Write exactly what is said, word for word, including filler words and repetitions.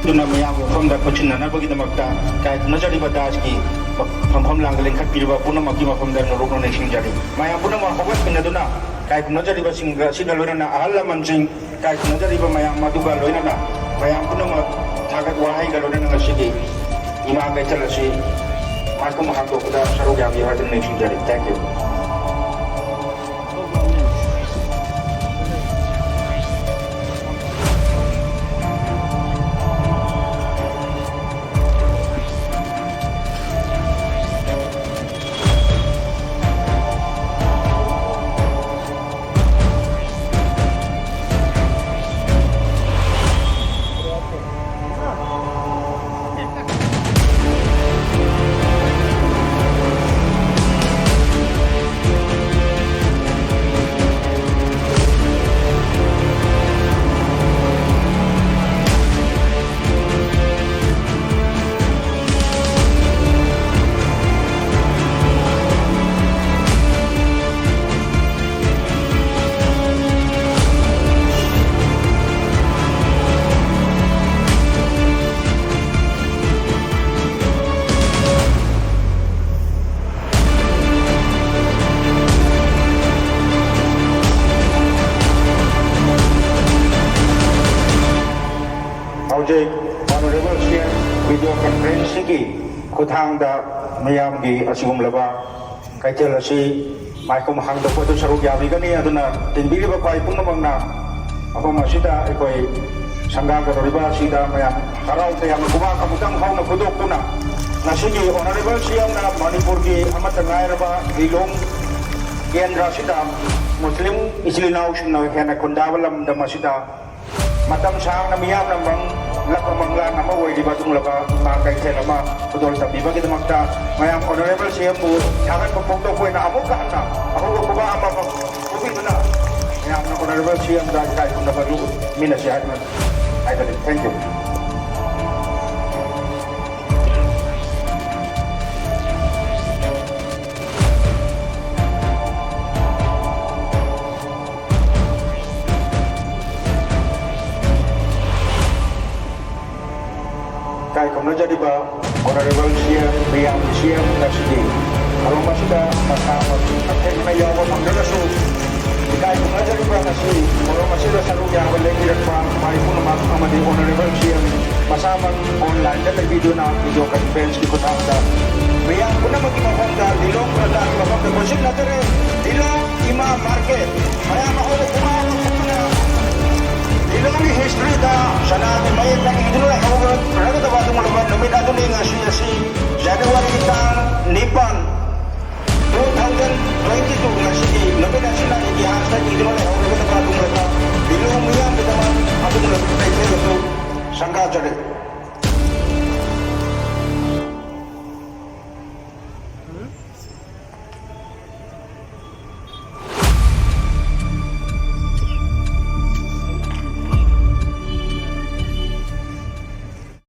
ꯑꯗꯨꯅ ꯃꯌꯥꯝꯒꯤ ꯃꯐꯝꯗ ꯈꯨꯠꯁꯤꯟꯅꯅꯕꯒꯤꯗꯃꯛꯇ ꯏꯀꯥꯏ ꯈꯨꯝꯅꯖꯔꯤꯕ ꯗꯥꯁꯀꯤ ꯐꯝꯐꯝ ꯂꯥꯡꯗ ꯂꯤꯡꯈꯠꯄꯤꯔꯤꯕ ꯄꯨꯝꯅꯃꯛꯀꯤ ꯃꯐꯝꯗ ꯅꯣꯂꯨꯛꯅ ꯅꯤꯡꯁꯤꯡꯖꯔꯤ꯫ ꯃꯌꯥꯝ ꯄꯨꯝꯅꯃꯛ ꯍꯧꯒꯠꯃꯤꯟꯅꯗꯨꯅ ꯏꯀꯥꯏ ꯈꯨꯝꯅꯖꯔꯤꯕꯁꯤꯡꯒ ꯑꯁꯤꯒ ꯂꯣꯏꯅꯅ ꯑꯍꯜ ꯂꯃꯟꯁꯤꯡ, ꯏꯀꯥꯏ ꯈꯨꯝꯅꯖꯔꯤꯕ ꯃꯌꯥꯝ ꯑꯗꯨꯒ ꯂꯣꯏꯅꯅ ꯃꯌꯥꯝ ꯄꯨꯝꯅꯃꯛ ꯊꯥꯒꯠ ꯋꯥꯍꯩꯒ ꯂꯣꯏꯅꯅ ꯉꯁꯤꯒꯤ ꯏꯃꯥ ꯀꯩꯊꯦꯜ ꯑꯁꯤ ꯃꯥꯏꯈꯨꯝ ꯍꯥꯡꯗꯣꯛꯄꯗ ꯁꯔꯨꯛ ꯌꯥꯕꯤꯌꯨ ꯍꯥꯏꯗꯨꯅ ꯅꯤꯡꯁꯤꯡꯖꯔꯤ꯫ Thank you꯫ ꯍꯧꯖꯤꯛ Honorable C M video conference ꯁꯤꯒꯤ ꯈꯨꯠꯊꯥꯡꯗ ꯃꯤꯌꯥꯝꯒꯤ ꯑꯁꯤꯒꯨꯝꯂꯕ ꯀꯩꯊꯦꯜ ꯑꯁꯤ ꯃꯥꯏꯈꯨꯝ ꯍꯥꯡꯗꯣꯛꯄꯗ ꯁꯔꯨꯛ ꯌꯥꯕꯤꯒꯅꯤ꯫ ꯑꯗꯨꯅ ꯇꯤꯟꯕꯤꯔꯤꯕ ꯈ꯭ꯋꯥꯏ ꯄꯨꯝꯅꯃꯛꯅ ꯃꯐꯝ ꯑꯁꯤꯗ ꯑꯩꯈꯣꯏ ꯁꯪꯒꯥꯒꯗꯧꯔꯤꯕ ꯑꯁꯤꯗ ꯃꯌꯥꯝ ꯍꯔꯥꯎ ꯇꯌꯥꯝꯅ ꯈꯨꯕꯥꯛ ꯑꯃꯨꯛꯇꯪ ꯍꯧꯅ ꯐꯨꯗꯣꯛꯇꯨꯅ ꯉꯁꯤꯒꯤ Honorable C M ꯅ ꯃꯅꯤꯄꯨꯔꯒꯤ ꯑꯃꯠꯇ ꯉꯥꯏꯔꯕ ꯂꯤꯂꯣꯡ ꯀꯦꯟꯗ꯭ꯔ ꯑꯁꯤꯗ ꯃꯨꯁꯂꯤꯝ ꯏꯆꯤꯜ ꯏꯅꯥꯎꯁꯤꯡꯅ ꯍꯦꯟꯅ ꯈꯨꯟꯗꯥꯕ ꯂꯝꯗꯝ ꯑꯁꯤꯗ ꯃꯇꯝ ꯁꯥꯡꯅ ꯃꯤꯌꯥꯝꯅ ꯃꯪꯂꯛꯄ ꯃꯪꯂꯥꯟ ꯑꯃ ꯑꯣꯏꯔꯤꯕ ꯑꯗꯨꯒꯨꯝꯂꯕ ꯏꯃꯥ ꯀꯩꯊꯦꯜ ꯑꯃ ꯈꯨꯗꯣꯜ ꯇꯝꯕꯤꯕꯒꯤꯗꯃꯛꯇ ꯃꯌꯥꯝ Honorable C M ꯕꯨ ꯊꯥꯒꯠꯄ ꯐꯣꯡꯗꯣꯛꯄ ꯑꯣꯏꯅ ꯑꯃꯨꯛꯀ ꯍꯟꯅ ꯑꯍꯧꯕ ꯈꯨꯕꯥꯛ ꯑꯃꯃꯝ ꯍꯨꯕꯤꯗꯨꯅ ꯃꯌꯥꯝꯅ Honorable C M ꯗ ꯏꯀꯥꯏ ꯈꯨꯝꯅꯕ ꯑꯗꯨ ꯎꯠꯃꯤꯟꯅꯁꯤ ꯍꯥꯏꯗꯨꯅ ꯍꯥꯏꯕꯅꯤ꯫ Thank you꯫ ꯈꯨꯔꯨꯝꯖꯔꯤꯕ Honourable C M, ꯃꯤꯌꯥꯝ C M ꯉꯁꯤꯗꯤ ꯊꯧꯔꯝ ꯑꯁꯤꯗ ꯃꯁꯥꯃꯛ ꯍꯛꯊꯦꯡꯅꯅ ꯌꯥꯎꯕ ꯐꯪꯗ꯭ꯔꯒꯁꯨ, ꯏꯀꯥꯏ ꯈꯨꯝꯅꯖꯔꯤꯕ ꯉꯁꯤ ꯊꯧꯔꯝ ꯑꯁꯤꯗ ꯁꯔꯨꯛ ꯌꯥꯕ ꯂꯦꯡꯕꯤꯔꯛꯄ ꯏꯄꯥ ꯏꯄꯨ ꯄꯨꯝꯅꯃꯛ ꯑꯃꯗꯤ Honourable C M ꯃꯁꯥꯃꯛ online ꯗ ꯂꯩꯕꯤꯗꯨꯅ video conference ꯀꯤ ꯈꯨꯠꯊꯥꯡꯗ ꯃꯤꯌꯥꯝ ꯄꯨꯝꯅꯃꯛꯀꯤ ꯃꯐꯝꯗ, ꯂꯤꯂꯣꯡ ꯄ꯭ꯔꯖꯥꯒꯤ ꯃꯐꯝꯗ ꯈꯣꯟꯖꯦꯜ ꯅꯠꯇꯔꯦ, ꯂꯤꯂꯣꯡ ꯏꯃꯥ market ꯃꯌꯥꯝ ꯑꯍꯧꯕ ꯄꯨꯝꯅꯃꯛ ꯄꯨꯟꯗꯨꯅ ꯂꯤꯂꯣꯡꯒꯤ history ꯗ ꯁꯅꯥꯒꯤ ꯃꯌꯦꯛꯅ ꯏꯗꯨꯅ ꯂꯩꯍꯧꯔꯒꯗꯕ ꯑꯗꯨꯒꯨꯝꯂꯕ ꯅꯨꯃꯤꯠ ꯑꯗꯨꯅꯤ ꯉꯁꯤ ꯑꯁꯤ, January ꯇꯥꯡ ꯅꯤꯄꯥꯟ, two thousand twenty two, ꯉꯁꯤꯒꯤ ꯅꯨꯃꯤꯠ ꯑꯁꯤꯅ ꯏꯇꯤꯍꯥꯁꯇ ꯏꯗꯨꯅ ꯂꯩꯍꯧꯔꯒꯗꯕ ꯑꯗꯨꯒꯨꯝꯂꯕ ꯂꯤꯂꯣꯡ ꯃꯤꯌꯥꯝꯒꯤꯗꯃꯛ ꯑꯗꯨꯒꯨꯝꯂꯕ ꯀꯩꯊꯦꯜ ꯑꯗꯨ ꯁꯪꯒꯥꯖꯔꯤ꯫